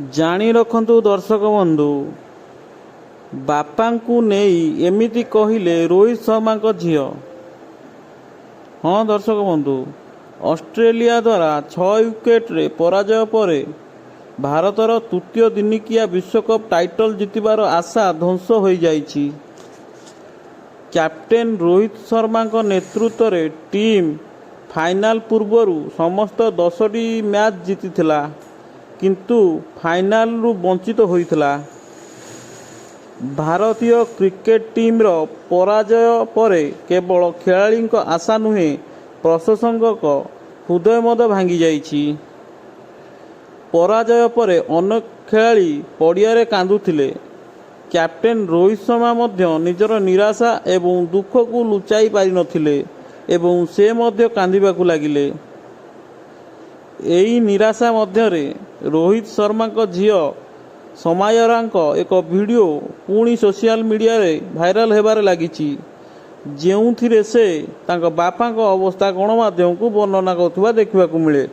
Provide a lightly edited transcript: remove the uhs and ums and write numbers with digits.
ଜାଣି ରଖନ୍ତୁ ଦର୍ଶକ ବନ୍ଧୁ, ବାପାଙ୍କୁ ନେଇ ଏମିତି କହିଲେ ରୋହିତ ଶର୍ମାଙ୍କ ଝିଅ। ହଁ ଦର୍ଶକ ବନ୍ଧୁ, ଅଷ୍ଟ୍ରେଲିଆ ଦ୍ୱାରା 6 ୱିକେଟରେ ପରାଜୟ ପରେ ଭାରତର ତୃତୀୟ ଦିନିକିଆ ବିଶ୍ୱକପ୍ ଟାଇଟଲ୍ ଜିତିବାର ଆଶା ଧ୍ୱଂସ ହୋଇଯାଇଛି। କ୍ୟାପ୍ଟେନ୍ ରୋହିତ ଶର୍ମାଙ୍କ ନେତୃତ୍ୱରେ ଟିମ୍ ଫାଇନାଲ ପୂର୍ବରୁ ସମସ୍ତ 10ଟି ମ୍ୟାଚ୍ ଜିତିଥିଲା, କିନ୍ତୁ ଫାଇନାଲରୁ ବଞ୍ଚିତ ହୋଇଥିଲା। ଭାରତୀୟ କ୍ରିକେଟ୍ ଟିମ୍ର ପରାଜୟ ପରେ କେବଳ ଖେଳାଳିଙ୍କ ଆଶା ନୁହେଁ, ପ୍ରଶଂସକଙ୍କ ହୃଦୟ ମଧ୍ୟ ଭାଙ୍ଗିଯାଇଛି। ପରାଜୟ ପରେ ଅନେକ ଖେଳାଳି ପଡ଼ିଆରେ କାନ୍ଦୁଥିଲେ। କ୍ୟାପ୍ଟେନ୍ ରୋହିତ ଶର୍ମା ମଧ୍ୟ ନିଜର ନିରାଶା ଏବଂ ଦୁଃଖକୁ ଲୁଚାଇ ପାରିନଥିଲେ ଏବଂ ସେ ମଧ୍ୟ କାନ୍ଦିବାକୁ ଲାଗିଲେ। ଏହି ନିରାଶା ମଧ୍ୟରେ ରୋହିତ ଶର୍ମାଙ୍କ ଝିଅ ସମାୟରାଙ୍କ ଏକ ଭିଡିଓ ପୁଣି ସୋସିଆଲ ମିଡିଆରେ ଭାଇରାଲ ହେବାରେ ଲାଗିଛି, ଯେଉଁଥିରେ ସେ ତାଙ୍କ ବାପାଙ୍କ ଅବସ୍ଥା ଗଣମାଧ୍ୟମକୁ ବର୍ଣ୍ଣନା କରୁଥିବା ଦେଖିବାକୁ ମିଳେ।